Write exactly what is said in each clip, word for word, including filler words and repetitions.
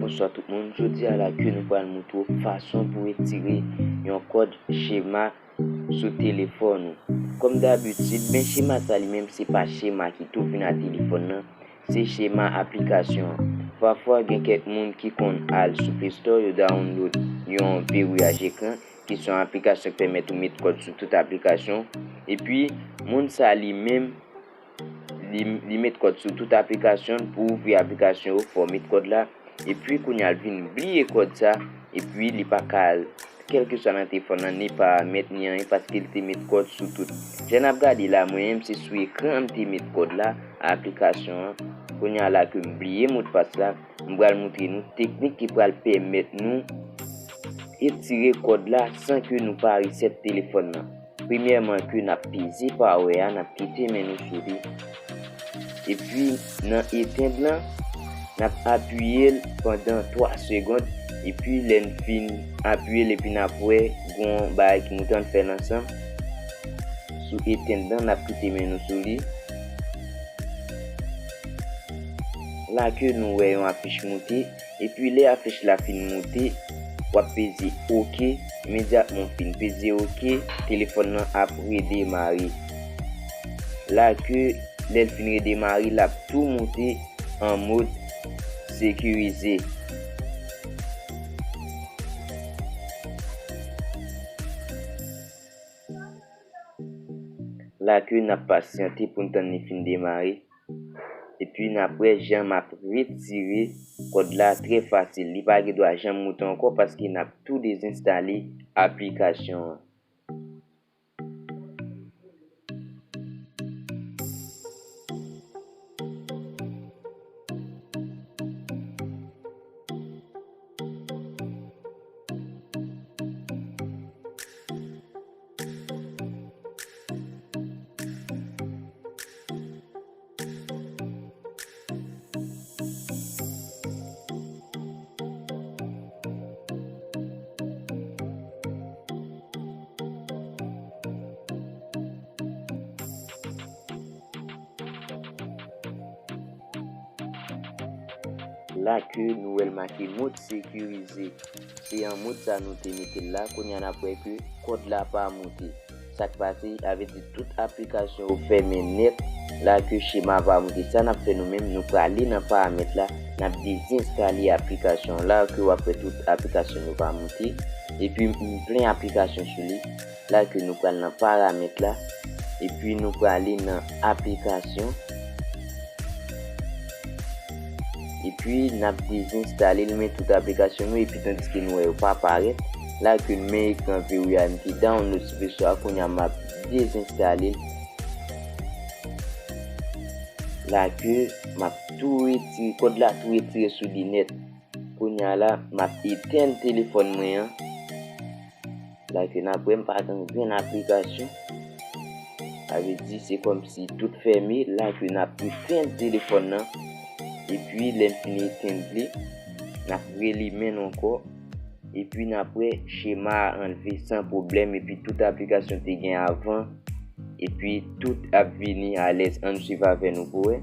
Bonswa tout moun, jodi a la ke nou pral moutre w fason pou retire yon kòd chema sou telefòn ou. Kòm dabitid, men chema sa li menm se pa chema ki tou vin a telefòn nan, se chema aplikasyon an. Pafwa gen kèk moun ki konn al sou Play Store, yo download yon veriyaj ekran, ki se yon aplikasyon ki pèmèt ou met kòd sou tout aplikasyon. Epi, moun sa li menm, li, li met kòd sou tout aplikasyon. Pou ouvri aplikasyon yo, fò w met kòd la. Epi, kounye a, l vin bliye kòd sa. Epi, li pa ka al, kèlkeswa nan telefòn nan, ni paramèt, ni anyen, paske l te met kòd sou tout. Jan n ap gade la, mwen menm, se sou ekran an m te met kòd la, aplikasyon an. Kounye a la ke m bliye modpas la, m pral moutre nou teknik ki pral pèmèt nou retire kòd la san ke nou pa resèt telefòn nan. Premyèman, ke n ap peze power a, n ap kite men nou sou li. Epi, nan etenn lan, n ap apiye l pandan twa segonn. Epi, lè n fin apiye l, epi n ap wè gon bagay ki moute, ann fè l ansanm. Sou etenn lan, n ap kite men nou sou li. La ke nou wè yon afich moute, epi lè afich la fin moute, w ap peze oke. Imedyatman w fin peze oke, telefòn nan ap redemare. La ke lè l fin redemare, l ap tou moute an mòd sekirize. La ke n ap pasyante pou n tann li fin demare. Epi n ap wè jan m ap retire kòd la trè fasil. Li pa gen dwa janm moute ankò paske n ap tou dezenstale aplikasyon an. La ke nou wè l make mòd sekirize. Se an mòd sa nou te mete l la. Kounye a n ap wè ke kòd la pa moute. Sa k pase, sa vle di tout aplikasyon yo fèmen nèt. La ke chema pa moute. Sa n ap fè nou menm, nou prale nan paramèt la, n ap dezenstale aplikasyon. La ke w ap wè tout aplikasyon yo pa moute. Epi m plen aplikasyon sou li. La ke nou pral nan paramèt la. Epi nou prale nan aplikasyon. Epi n ap dezenstale l, men tout aplikasyon nou, epi tandiske nou wè yo pa parèt. La ke men ekran veriyaj m te download sou Play Store a, kounye a m ap dezenstale l. La ke m ap tou retire, kòd la tou retire sou li nèt. Kounye a la, m ap etenn telefòn mwen an. La ke n ap wè m pa gen grenn aplikasyon. Sa vle di se kòmsi tout fèmen. La ke n ap etenn telefòn nan. Epi lè n fin etenn li, n ap relimen l ankò. Epi n ap wè chema a anlve san pwoblèm. Epi tout aplikasyon te gen avan. Epi tout ap vini alèz. Ann swiv avè nou pou wè.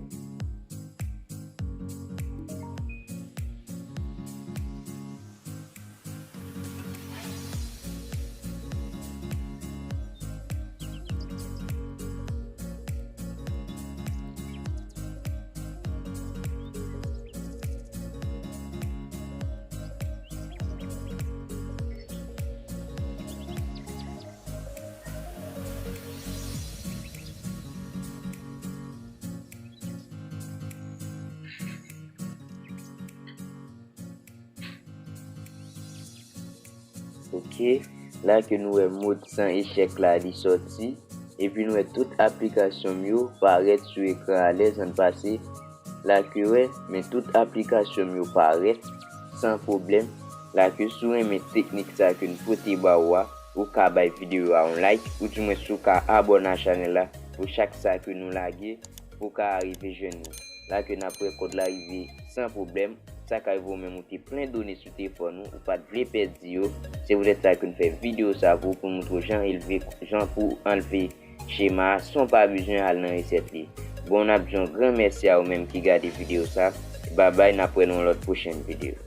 Ok, la ke nou wè mòd san echèk la li sòti, epi nou wè tout aplikasyon m yo parèt sou ekran alèz, ann pase. La ke wè, men tout aplikasyon m yo parèt san pwoblèm. La ke si w renmen teknik sa ke n pote ba ou a, ou ka bay videyo a yon like, oudimwen si w ka abòne a chanèl la pou chak sa ke nou lage, pou w ka rive jwenn li. La ke n ap wè kòd la rive san pwoblèm. Sa ka rive w menm ou te plen done sou telefòn ou, ou pa t vle pèdi yo. Se poutèt sa ke n fè videyo sa pou, pou n moutre w jan elve, jan pou anlve chema a san w pa bezwen al nan resèt li. Bon, n ap di yon gran mèsi a ou menm ki gade videyo sa. Babay, n ap wè nan yon lòt pwochèn videyo.